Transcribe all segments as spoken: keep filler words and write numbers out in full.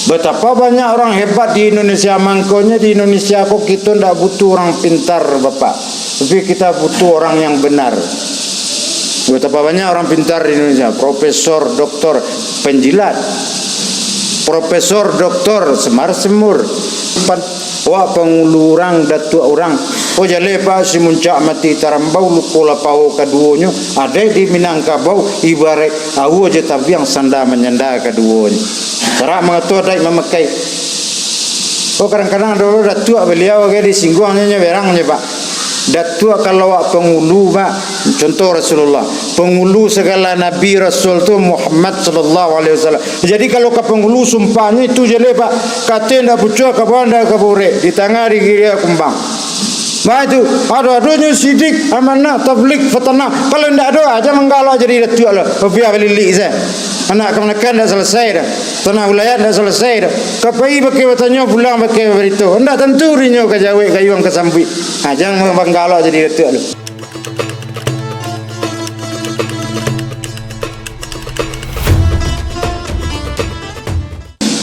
Betapa banyak orang hebat di Indonesia, mangkonyo di Indonesia ko kito ndak butuh orang pintar, Bapak. Tapi kita butuh orang yang benar. Betapa banyak orang pintar di Indonesia, profesor, doktor, penjilat, profesor, doktor, semar-semur. Pan-, wak pangulu urang, datuak urang. Oh, jaleh, Pak, si muncak mati tarambau, luko lapau kaduonyo, adaik di Minangkabau, ibaraik aua jo tabiang, sanda manyanda kaduonyo. Sarak mangato adaik mamakai. Oh, kadang-kadang ado datuak baliau agak disingguang nyo, nyo berang nyo, Pak. Datuak kalau awak pangulu, Pak, contoh Rasulullah, pangulu sagala nabi rasul tu Muhammad sallallahu alaihi wasallam. Jadi kalau ka pangulu sumpahnyo itu jaleh, Pak, kato indak pucuak, ka bawah indak ka burek, di tangah di kiri kumbang. Bah itu, ado-adonyo sidik, amanah, tablik, fatanah. Kalau indak ado, aja manggalak jadi datuak lah. Rupiah balilik saja. Anak kamanakan indak salasai doh. Tanah wilayah indak salasai doh. Ka pai pakai batanyo, pulang pakai barito. Indak tantu dinyo ka jawek gayuang ka sambuik. Ha, jan manggalak jadi datuak lah.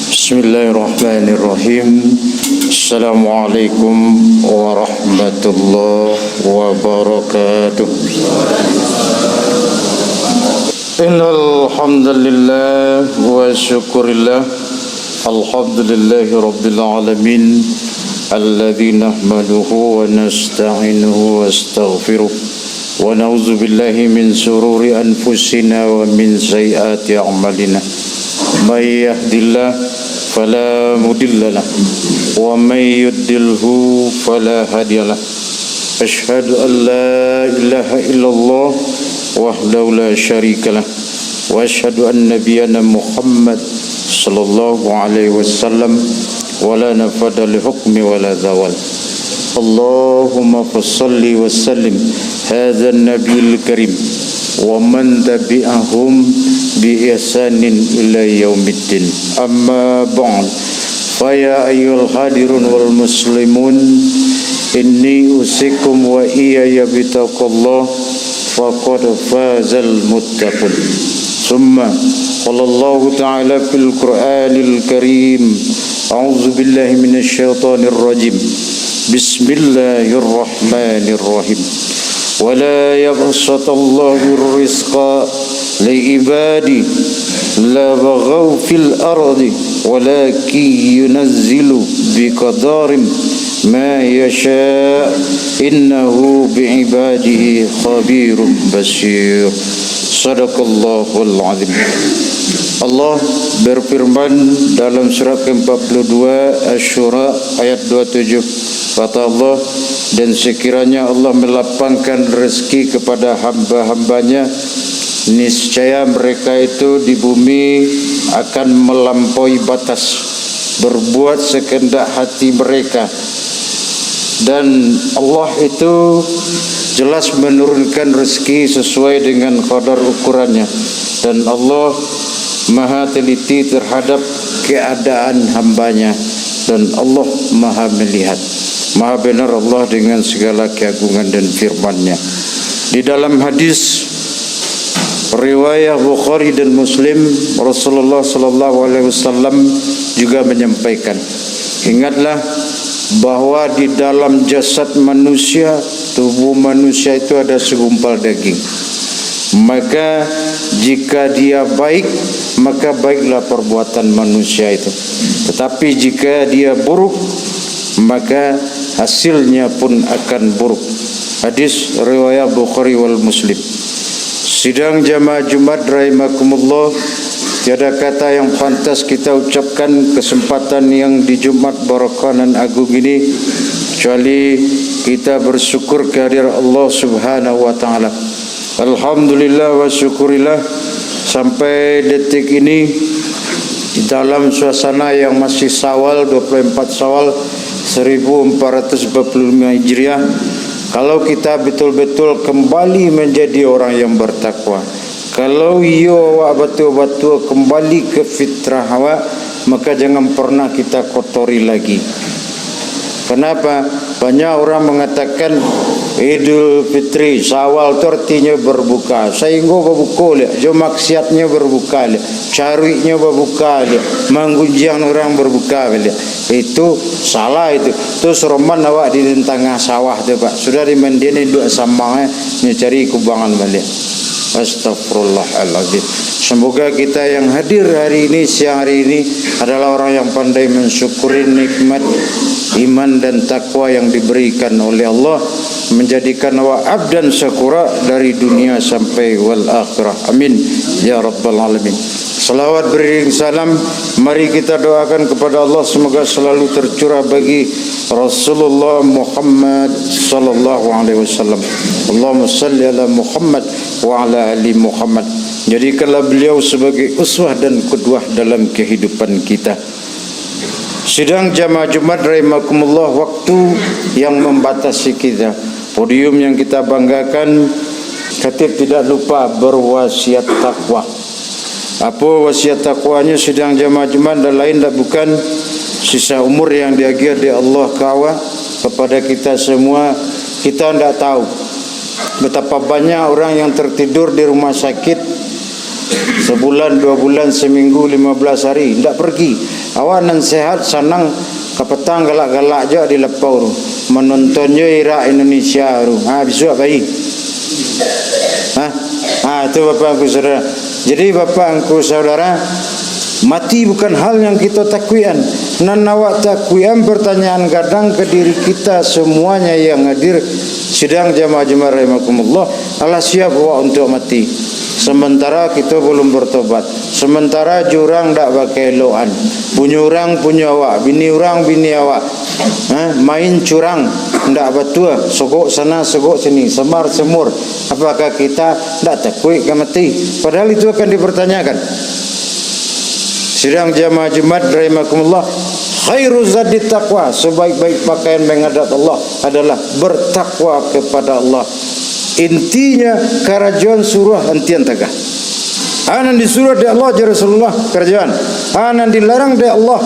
Bismillahirrahmanirrahim. Assalamualaikum warahmatullahi wabarakatuh. Innal hamdalillah wa syukurillah. Alhamdulillahi rabbil alamin. Alladzi nahmaduhu wa nasta'inuhu wa nastaghfiruh. ونعوذ بالله من شرور أنفسنا ومن سيئات أعمالنا. من يهد الله فلا مضل له، ومن يضلله فلا هادي له. أشهد أن لا إله إلا الله وحده لا شريك له، وأشهد أن نبينا محمد صلى الله عليه وسلم ولا نفاد لحكمه ولا زوال. اللهم فصل وسلم هذا النبي الكريم ومن تبعهم بإحسان إلى يوم الدين. أما بعد، فيا أيها الحاضرون والمسلمون، إني أوصيكم وإياي بتقوى الله، فقد فاز المتقون. ثم قال الله تعالى في القرآن الكريم، أعوذ بالله من الشيطان الرجيم. بسم الله الرحمن الرحيم. ولو بسط الله الرزق لعباده لبغوا في الأرض ولكن ينزل بقدر ما يشاء إنه بعباده خبير بصير. Sadaqallahul Azim. Allah berfirman dalam surat keempat puluh dua, Asy-Syura, ayat dua tujuh. Kata Allah, "Dan sekiranya Allah melapangkan rezeki kepada hamba-hambanya, niscaya mereka itu di bumi akan melampaui batas, berbuat sekehendak hati mereka." Dan Allah itu jelas menurunkan rezeki sesuai dengan qadar ukurannya. Dan Allah Maha teliti terhadap keadaan hambanya. Dan Allah Maha melihat. Maha benar Allah dengan segala keagungan dan firman-Nya. Di dalam hadis riwayat Bukhari dan Muslim, Rasulullah sallallahu alaihi wasallam juga menyampaikan, "Ingatlah bahwa di dalam jasad manusia, tubuh manusia itu ada segumpal daging. Maka, jika dia baik, maka baiklah perbuatan manusia itu. Tetapi jika dia buruk, maka hasilnya pun akan buruk." Hadis riwayat Bukhari wal Muslim. Sidang jamaah Jumat rahimakumullah, tiada kata yang pantas kita ucapkan kesempatan yang di Jumat barokah nan agung ini, kecuali kita bersyukur kehadirat Allah Subhanahu wa Ta'ala. Alhamdulillah wa syukurillah, sampai detik ini, di dalam suasana yang masih Syawal, dua puluh empat Syawal seribu empat ratus empat puluh lima Hijriah, kalau kita betul-betul kembali menjadi orang yang bertakwa, kalau iyo awak batua-batua kembali ke fitrah awak, maka jangan pernah kita kotori lagi. Kenapa? Banyak orang mengatakan, Idul Fitri, Syawal tu artinyo berbuka. Sainggo babuko liak, jo maksiatnyo berbuka liak, caruiknyo babuka liak, manggunjiang urang berbuka baliak. Itu salah itu. Tu saroman awak di tangah sawah tu, Pak. Sudah dimandian, induak samang, eh, nyo cari kubangan baliak. Astagfirullahalazim. Semoga kita yang hadir hari ini, siang hari ini, adalah orang yang pandai mensyukuri nikmat iman dan takwa yang diberikan oleh Allah, menjadikan awak abdan syakura dari dunia sampai wal akhirah. Amin, ya rabbal alamin. Salawat beriring salam, mari kita doakan kepada Allah, semoga selalu tercurah bagi Rasulullah Muhammad sallallahu alaihi wasallam. Allahumma salli ala Muhammad wa ala ali Muhammad. Jadikanlah beliau sebagai uswah dan qudwah dalam kehidupan kita. Sidang jamaah Jumat rahimakumullah, waktu yang membatasi kita. Podium yang kita banggakan, Khatib tidak lupa berwasiat takwa. Apo wasiat takwanyo sidang jamaah Jumat? Dan lain dak bukan, sisa umur yang diagiah dek Allah ka awak, kepada kita semua. Kita ndak tahu betapa banyak orang yang tertidur di rumah sakit sebulan, dua bulan, seminggu, lima belas hari, ndak pergi. Awak nan sehat, sanang, kapatang galak-galak jo di lapau tu, manonton jo Irak Indonesia tu. Ha, bisuak pai. Ha? Ha, tu Bapak Angku Saudara. Jadi, Bapak Angku Saudara, mati bukan hal yang kita takuikan. Nan awak takuikan, pertanyaan gadang ke diri kita semuanya yang hadir, sidang jamaah Jumat rahimakumullah, alah siap awak untuk mati? Sementara kita belum bertobat, sementara jo urang dak bakelokan, punyo urang punyo awak, bini urang bini awak, ha, main curang, ndak batua, sogok sana, sogok sini, semar semur, apakah kita ndak takuik ka mati? Padahal itu akan dipertanyakan. Sidang jamaah Jumat rahimakumullah, khairu zadi taqwa, sebaik-baik pakaian menghadap Allah adalah bertakwa kepada Allah. Intinya, karajoan suruah antian tagah. Ha nan disuruah dek Allah jo Rasulullah, karajoan. Ha nan dilarang dek Allah,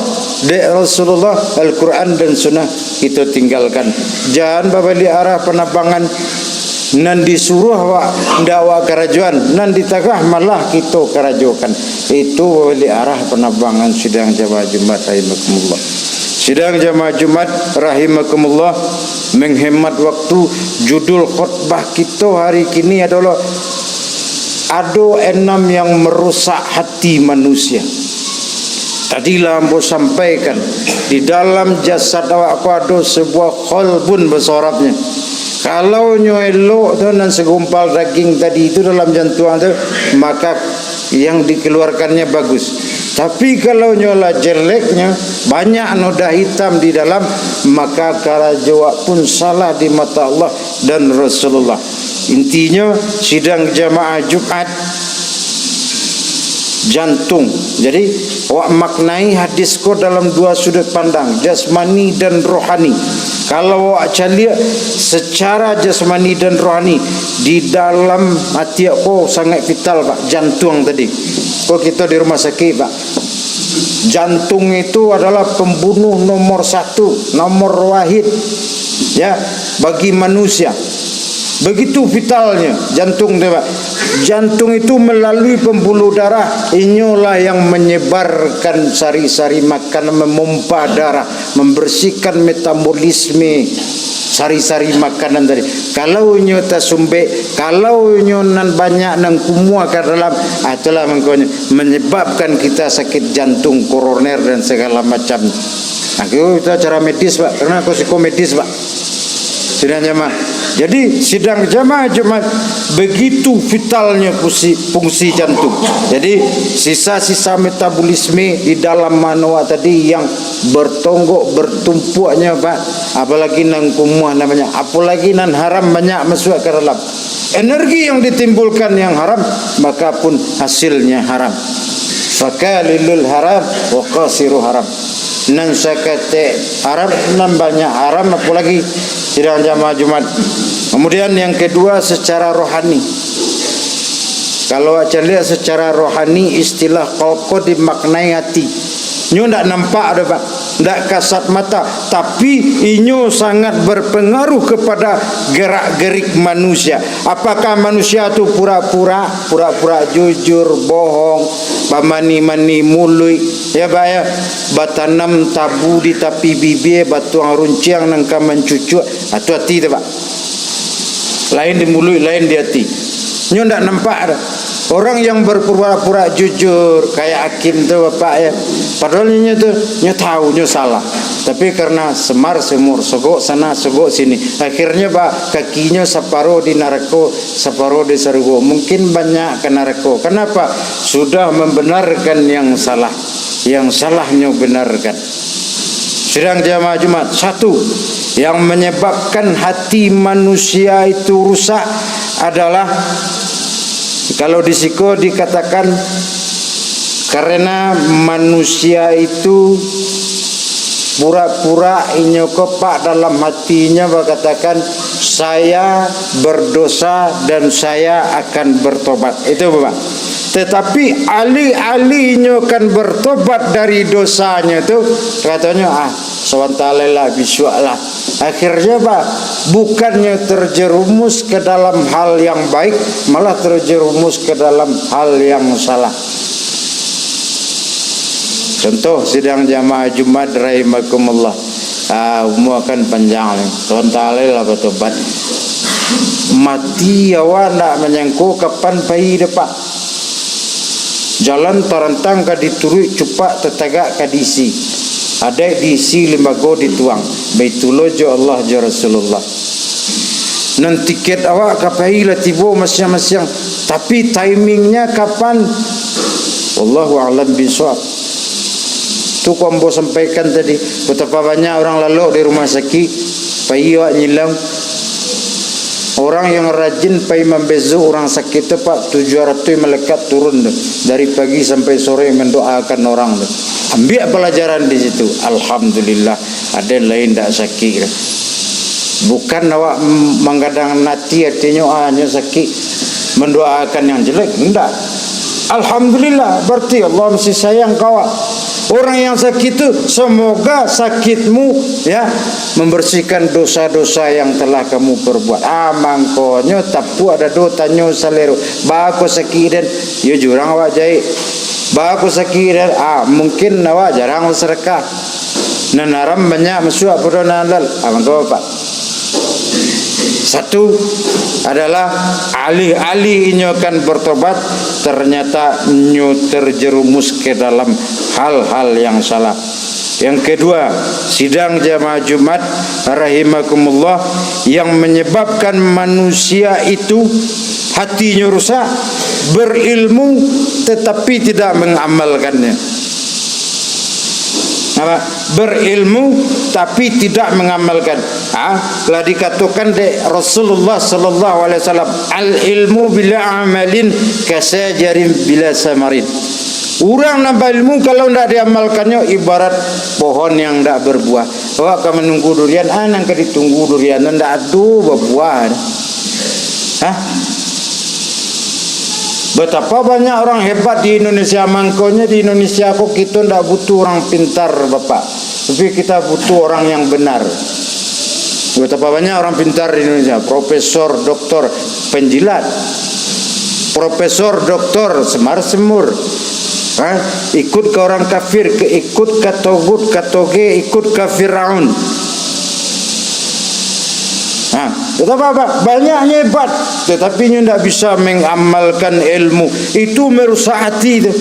dek Rasulullah, Al-Quran dan Sunnah, kita tinggalkan. Jan babaliak arah panabangan. Nan disuruah awak, ndak awak karajoan, nan ditagah malah kito karajokan. Itu babaliak arah panabangan sidang jamaah Jumat rahimakumullah. Sidang jamaah Jumat rahimakumullah, menghemat waktu, judul khutbah kito hari kini adolah ado enam yang merusak hati manusia. Tadi lah ambo sampaikan, di dalam jasad awak ko ado sebuah qalbun baso Arabnyo. Kalau nyo elok tu, nan segumpal daging tadi tu dalam jantuang tu, maka yang dikeluarkannyo bagus. Tapi kalau nyo lah jeleknyo, banyak noda hitam di dalam, maka karajo awak pun salah di mata Allah dan Rasulullah. Intinyo, sidang jamaah Jumat, jantung. Jadi, awak maknai hadis ko dalam dua sudut pandang, jasmani dan rohani. Kalau awak caliak secara jasmani dan rohani, di dalam ati awak ko sangaik vital, Pak, jantuang tadi. Ko kito di rumah sakik, Pak. Jantung itu adalah pembunuh nomor satu, nomor wahid, ya, bagi manusia. Begitu vitalnyo jantung tu, Pak. Jantung itu melalui pembuluh darah, inyolah yang menyebarkan sari-sari makanan, memompa darah, membersihkan metabolisme sari-sari makanan tadi. Kalau inyo tasumbek, kalau inyo nan banyak nan kumuah ka dalam, ah, itulah mangkonyo menyebabkan kita sakit jantung, koroner, dan segala macam. Nah, itu cara medis, Pak. Karena ko siko medis, Pak. Sidang jamaah. Jadi, sidang jamaah Jumat, begitu vitalnya fungsi, fungsi jantung. Jadi, sisa-sisa metabolisme di dalam mano awak tadi yang bertonggok, bertumpuaknya, Pak. Apalagi nan kumuah namanya, apalagi nan haram banyak masuk ke dalam. Energi yang ditimbulkan yang haram, maka pun hasilnya haram. Fakalilul haram, wa qasiru haram. Nan saketek haram, nan banyak haram, apalagi sidang jamaah Jumat. Kemudian yang kedua, secara rohani. Kalau awak caliak secara rohani, istilah qalb ko dimaknai hati. Nyo ndak nampak doh, Pak. Ndak kasat mata, tapi inyo sangat berpengaruh kepada gerak-gerik manusia. Apakah manusia tu pura-pura, pura-pura jujur, bohong, bamani-mani muluik, ya, Pak, ya? Batanam tabu di tapi bibia, batuang runciang nan ka mancucuak. Ah, tu ati tu, Pak. Lain di muluik, lain di ati. Nyo ndak nampak doh. Orang yang berpura-pura jujur, kayak hakim tu, Bapak, ya. Padahal nyo tu, nyo tahu, nyo salah. Tapi karena semar semur, sogok sana, sogok sini. Akhirnyo, Pak, kakinyo saparo di narako, saparo di sarugo. Mungkin banyak ka narako. Kenapa? Sudah membenarkan yang salah. Yang salah nyo benarkan. Sidang jamaah Jumat, satu, yang menyebabkan hati manusia itu rusak adalah, kalau di siko dikatakan, karena manusia itu pura-pura inyo ko, Pak, dalam hatinya bakatakan, "Saya berdosa dan saya akan bertobat." Itu, Pak. Tetapi alih-alih inyo kan bertobat dari dosanya tu, katonyo, "Ah, sabanta lai lah, bisuak lah." Akhirnyo, Pak, bukannya terjerumus ke dalam hal yang baik, malah terjerumus ke dalam hal yang salah. Contoh, sidang jamaah Jumat rahimakumullah. Ah, umua kan panjang ni. Sabanta lai lah batobat. Mati awak ndak manyangko kapan pai dapek. Jalan tarantang ka dituruik, cupak tatagak ka diisi. Adaik diisi, limbago dituang. Baitulah jo Allah jo Rasulullah. Nan tiket awak ka pai lah tibo masiang-masiang. Tapi timingnya kapan? Wallahu a'lam bishawab. Tu ko ambo sampaikan tadi, batapa banyak urang lalok di rumah sakik, pai awak nyilang. Urang yang rajin pai mambezok urang sakik tu, Pak, tujuah ratuih malaikat turun tu, dari pagi sampai sore mandoakan urang tu. Ambiak palajaran di situ. Alhamdulillah, ado lain ndak sakik tu. Bukan awak m-, manggadang ati, atinyo, ah, nyo sakik, mandoakan yang jelek, ndak. Alhamdulillah, berarti Allah masih sayang ka awak. Orang yang sakit tu, semoga sakitmu, ya, membersihkan dosa-dosa yang telah kamu perbuat. Ah, mangkonyo tapuak dado, tanyo salero, "Baa ko sakik den?" Yo jurang awak jahek. "Baa ko sakik den?" Ah, mungkin awak jarang basadakah. Nan haram banyak masuak pado nan halal. Ah, mangko, Pak. Satu adalah alih-alih inyo kan bertobat, ternyata inyo terjerumus ke dalam hal-hal yang salah. Yang kedua, sidang jamaah Jumat rahimakumullah, yang menyebabkan manusia itu hatinyo rusak, berilmu tetapi tidak mengamalkannya. Apa? Berilmu tapi tidak mengamalkan. Ah, lah dikatokan dek Rasulullah sallallahu alaihi wasallam, "Al ilmu bila amalin kasajarin bila samarin." Urang nan bailmu, kalau ndak diamalkannyo, ibarat pohon yang ndak berbuah. Awak ka manunggu durian, ah, nan ka ditunggu durian, ndak ado babuah. Hah? Betapa banyak orang hebat di Indonesia, mangkonyo di Indonesia ko kito ndak butuh orang pintar, Bapak. Tapi kita butuh orang yang benar. Betapa banyak orang pintar di Indonesia, profesor, doktor, penjilat, profesor, doktor, semar-semur. Ha? Ikut ke orang kafir, ke, ikut ke togut, ke toge, ikut ke Firaun. Ha, betapa ba-, banyaknyo hebat, tetapi nyo ndak bisa mengamalkan ilmu. Itu merusak hati tu.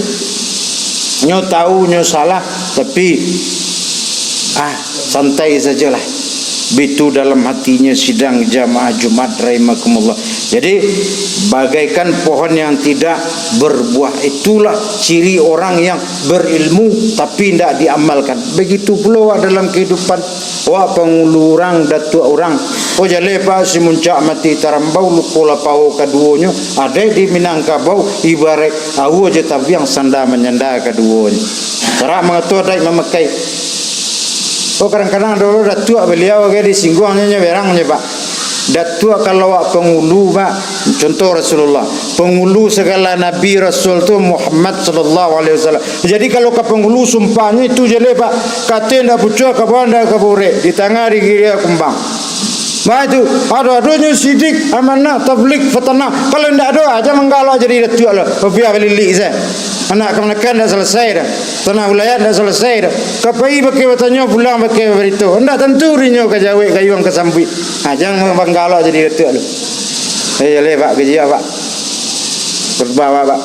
Nyo tahu, nyo salah, tapi, ah, santai sajolah. Bitu dalam hatinyo sidang jamaah Jumat rahimakumullah. Jadi, bagaikan pohon yang tidak berbuah, itulah ciri orang yang berilmu tapi ndak diamalkan. Begitu pulo awak dalam kehidupan. Awak pangulu urang, datuak urang. Oh, jaleh, Pak, si Muncak mati tarambau, lupo lah paho kaduonyo. Adaik di Minangkabau, ibaraik aua jo tabiang, sanda manyanda kaduonyo. Sarak mangato adaik mamakai. Oh, kadang-kadang ado datuak baliau ka disingguang nyo, nyo berang nyo, Pak. Datuak kalau awak pangulu, Pak, contoh Rasulullah. Pangulu sagala nabi rasul tu Muhammad sallallahu alaihi wasallam. Jadi kalau ka pangulu sumpahnyo itu je leh, Pak. Kato indak pucuak, ka bawah indak ka burek, di tangah di kiri kumbang. Bah itu, ado-adonyo sidik, amanah, tablig, fatanah. Kalau indak ado, aja manggalak jadi datuak lah. Rupiah balilik sajo. Anak kamanakan indak salasai doh. Tanah ulayat indak salasai doh. Ka pai pakai batanyo, pulang pakai barito. Indak tantu dinyo ka jawek gayuang ka sambuik. Ha, jan manggalak jadi datuak lah. Eh, jaleh, Pak, gaji, Pak. Khutbah, Pak, Pak.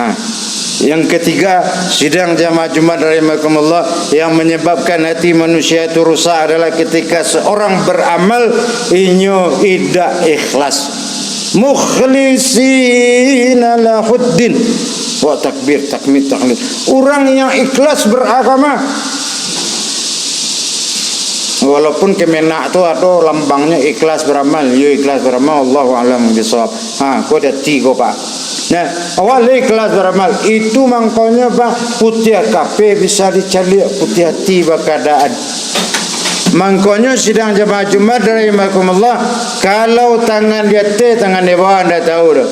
Ha. Yang ketiga, sidang jamaah Jumat rahimakumullah, yang menyebabkan hati manusia itu rusak adalah ketika seorang beramal, inyo indak ikhlas. Mukhlisina lahuddin. Wah, takbir, takbir, takbir. Urang yang ikhlas beragama. Walaupun Kemenak tu ado lambangnyo ikhlas beramal, yo ikhlas beramal, Allahu a'lam bishawab. Ha, ko hati ko, Pak. Nah, awak lai ikhlas beramal. Itu mangkonyo, Pak, putiah kapeh bisa dicaliak, putiah hati bakadaan. Mangkonyo sidang jamaah Jumat rahimakumullah, kalau tangan di ateh, tangan di bawah, ndak tahu doh.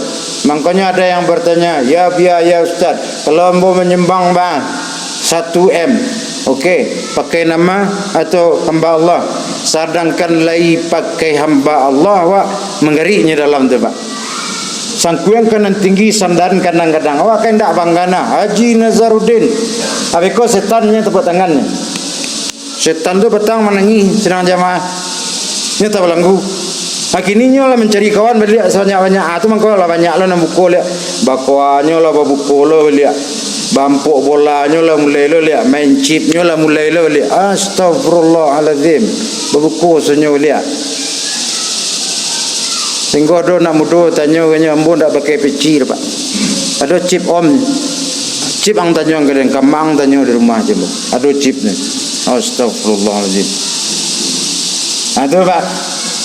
Mangkonyo ada yang bertanya, "Ya biya, ya ustaz, kalau ambo manyumbang, Pak, satu M, oke, pakai nama atau hamba Allah? Sadangkan lai pakai hamba Allah, wak, manggariknyo dalam tu, Pak. Sangkuang kanan tinggi, sandaan kanan gadang. Awak kan indak bangga nah, Haji Nazaruddin." Abih ko setannyo tepuk tangannyo. Setan tu patang manangih, sidang jamaah. Nyo tabalanggu. Kini nyo lah mancari kawan baliak sabanyak-banyak. Ah, tu mangko lah banyak lo nan buko liak. Bakoanyo lah babuko lo baliak. Bampok bolanyo lah mulai lo liak. Main chipnyo lah mulai lo baliak. Astagfirullahalazim. Babuko sonyo baliak. Singgo ado anak mudo tanyo, kanyo, "Ambo ndak pakai peci doh, Pak. Ado chip, Om?" Chip ang tanyo ang kalian, kamang tanyo di rumah je, Om. Ado chip ni. Astagfirullahalazim. Ha, tu, Pak.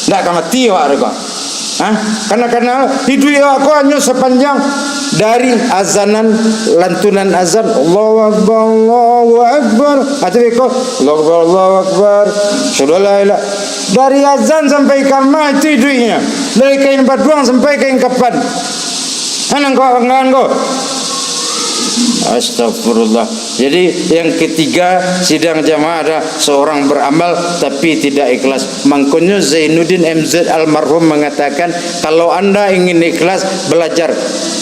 Ndak ka mati awak tu, Pak. Ha? Karena, karena hiduik awak ko hanyo sapanjang dari azanan, lantunan azan, "Allahu Akbar, Allahu Akbar." Ha, tu beko, "Allahu Akbar, Allahu Akbar. Asyhadu an la ilaha." Dari azan sampai kamah itu hiduiknyo. Dari kain baduang sampai kain kapan. Anang ko, angan ko. Astagfirullah. Jadi, yang ketiga, sidang jamaah adalah seorang beramal tapi tidak ikhlas. Mangkonyo Zainuddin M Z almarhum mengatakan, "Kalau anda ingin ikhlas, belajar.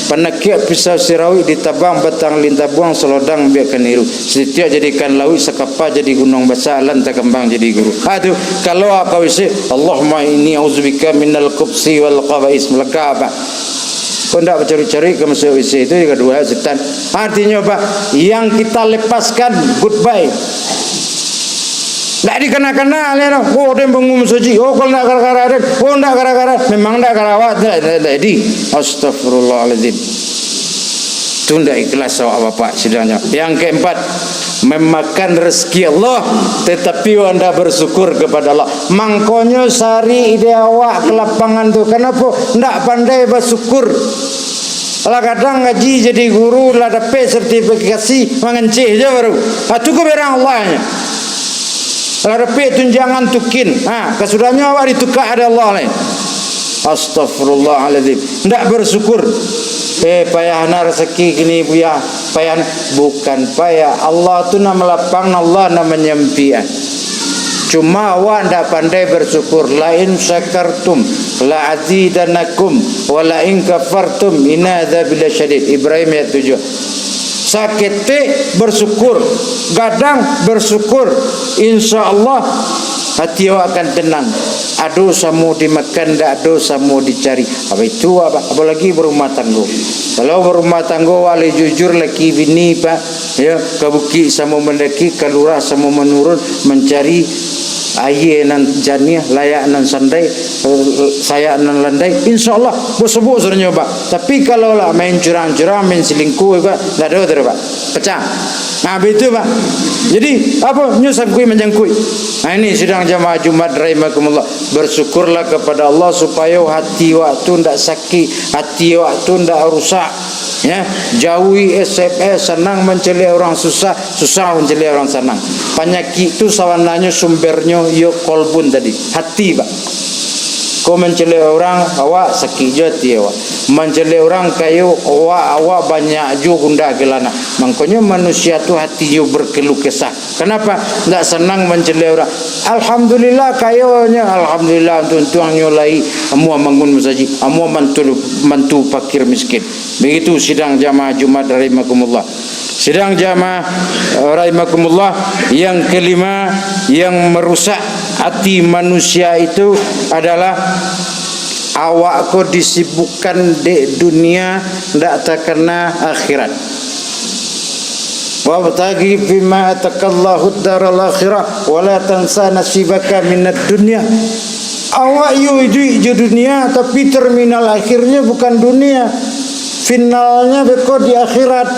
Panakiak pisau sirawik ditabang, batang lintabuang, salodang biak kaniru. Sitiak jadikan lauik, sakapa jadi gunuang basa, alan takambang jadi guru." Ha, tu, kalau awak ka W C, "Allahumma inni a'udzubika minal khubsi wal khaba'is." Malaka, Pak. Kok ndak bacarik-carik ka masuak W C tu, yang kaduo setan. Artinyo, Pak, yang kita lepaskan, goodbye. Ndak dikana-kana lai doh. Oh, den bangun masajik. Oh, kalau ndak gara-gara den. Oh, ndak gara-gara. Memang ndak gara awak, ndak, ndak, ndak jadi. Astagfirullahaladzim. Tu ndak ikhlas awak, Bapak, sidangnya. Yang keempat, memakan rezeki Allah, tetapi awak ndak bersyukur kepada Allah. Mangkonyo sari ide awak ka lapangan tu. Kenapa? Ndak pandai bersyukur. Lah gadang gaji jadi guru, lah dapek sertifikasi, mangancih je baru. Ha, tu kuberang Allahnyo. Lah dapek tunjangan tukin. Ha, kasudahnyo awak ditukak dek Allah lai. Astagfirullahaladzim. Ndak bersyukur. Eh, payah na rasaki kini, Buya. Payah na. Bukan payah. Allah tu nan malapang, Allah nan manyampiak. Cuma awak ndak pandai bersyukur. "La in syakartum la azidannakum, wa la in kafartum inna adzabi lasyadid." Ibrahim ayat tujuh. Saketek bersyukur, gadang bersyukur, insya Allah hati awak akan tenang. Ado samo dimakan, ndak ado samo dicari. Apa itu, apa, apalagi berumah tanggo. Kalau berumah tanggo, wali jujur laki bini, Pak, ya, ka bukik samo mandaki, ka lurah samo manurun, mancari aia nan janiah, layak nan sandai, eh, sayak nan landai, insya Allah, bosok-bosok nyo, Pak. Tapi kalau lah main curang-curang, main selingkuh, Pak, ndak ado tu, Pak. Pecah. Nah, begitu, Pak. Jadi, apa? Nyo sangkuik manjangkuik. Nah, ini sidang jamaah Jumat rahimakumullah. Bersyukurlah kepada Allah supayo hati awak tu ndak sakik, hati awak tu ndak rusak. Ya, jauhi S M S, sanang mancaliak urang susah, susah mancaliak urang sanang. Panyakik tu sabananyo sumbernyo iyo kolbun tadi, hati, Pak. Ko mancaliak urang, awak sakik jo ati awak. Mancaliak urang kayo, awak, awak banyak jo gundah gulana. Mangkonyo manusia tu hatinyo berkeluh kesah. Kenapa? Ndak sanang mancaliak urang. Alhamdulillah kayonyo, alhamdulillah untuang-untuangnyo lai amuah mangun masajik, amuah mantu, mantu fakir miskin. Begitu sidang jamaah Jumat rahimakumullah. Sidang jamaah, eh, rahimakumullah, yang kelima, yang merusak hati manusia itu adalah awak ko disibukkan dek dunia, ndak takana akhirat. "Wabtaghi fima atakallahu daral akhirah, wala tansa nasibaka minad dunya." Awak yo iduik jo dunia, tapi terminal akhirnyo bukan dunia. Finalnyo beko di akhirat.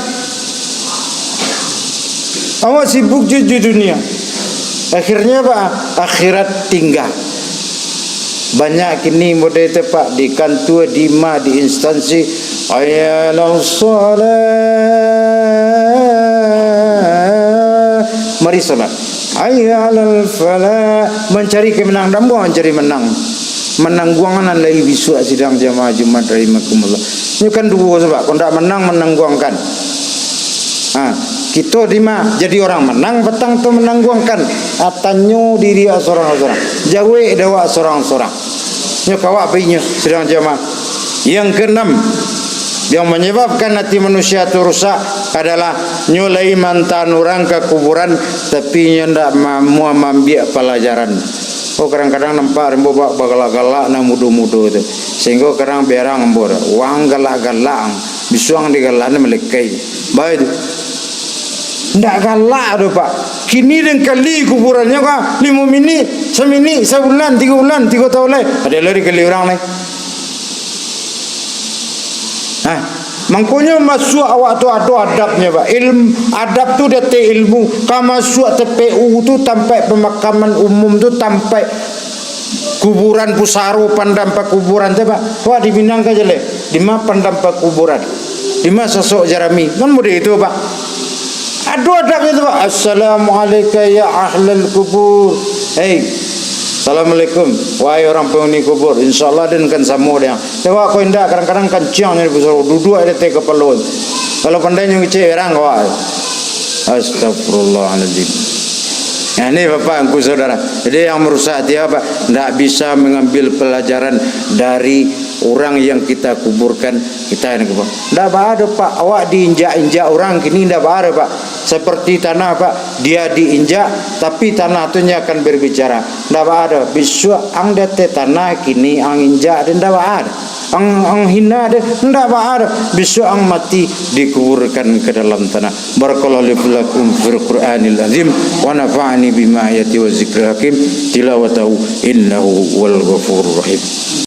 Awak sibuk jo, jo dunia. Akhirnyo apa? Akhirat tingga. Banyak kini model tu, Pak, di kantua, di ma, di instansi. "Hayya 'alas shalah." Mari salat. "Hayya 'alal falah." Mancari kemenangan, dek ambo mancari menang. Manangguang nan lai bisuak sidang jamaah Jumat rahimakumullah. Nyo kan duo sabab, kok ndak menang, manangguangkan. Ha, kito di ma jadi orang menang, patang tu manangguangkan. Ha, tanyo diri awak sorang-sorang. Jawek dek awak sorang-sorang. Nyo kawak bainyo sidang jamaah. Yang keenam, yang menyebabkan hati manusia tu rusak adalah nyo lai mantaan urang ka kuburan, tapi nyo ndak ma-, amuah maambiak palajaran. Oh, kadang-kadang nampak rimbo ba-, bagalak-galak nan mudo-mudo tu. Sehinggo kadang berang ambo tu, "Wang galak-galak, bisuang digalak ni malekai." Baik tu. Ndak galak tu, Pak. Kini den kali kuburannyo ka limo minik, saminik, sabulan, tigo bulan, tigo taun lai. Ado lai dikali urang lai. Nah, mangkonyo masuak awak tu ado adabnyo, Pak. Ilm-, adab tu di ateh ilmu. Ka masuak T P U tu, tampek pemakaman umum tu, tampek kuburan pusaro, pandam pakuburan tu, Pak. Wah, di Minang ka jaleh. Di ma pandam pakuburan? Di ma sasok jarami? Kan mudah itu, Pak. Ado adabnyo tu, Pak. "Assalamualaikum ya ahlal kubur." Hei, assalamualaikum, wahai orang penghuni kubur. Insyaallah den kan samo dek ang. Tengok ko indak, kadang-kadang kanciang nyo di pusaro, duduak di ateh kapalo. Kalau pandai nyo ngecek berang awak. Astagfirullahaladzim. Nah, ini Bapak Angku Saudara. Jadi yang merusak hati apa? Ndak bisa mengambil pelajaran dari orang yang kita kuburkan, kita yang kubur. Ndak baa doh, Pak. Awak diinjak-injak orang kini ndak baa doh, Pak. Seperti tanah, Pak. Dia diinjak, tapi tanah tu nyo akan berbicara. Ndak baa doh. Bisuak ang di ateh tanah, kini ang injak, ndak baa doh. Ang, ang hina deh, ndak baa doh. Bisuak ang mati, dikuburkan ke dalam tanah. Barakallahu li wa lakum fil Qur'anil azim, wa nafa'ani bima ayati wa zikril hakim, tilawatahu innahu huwal ghafurur rahim.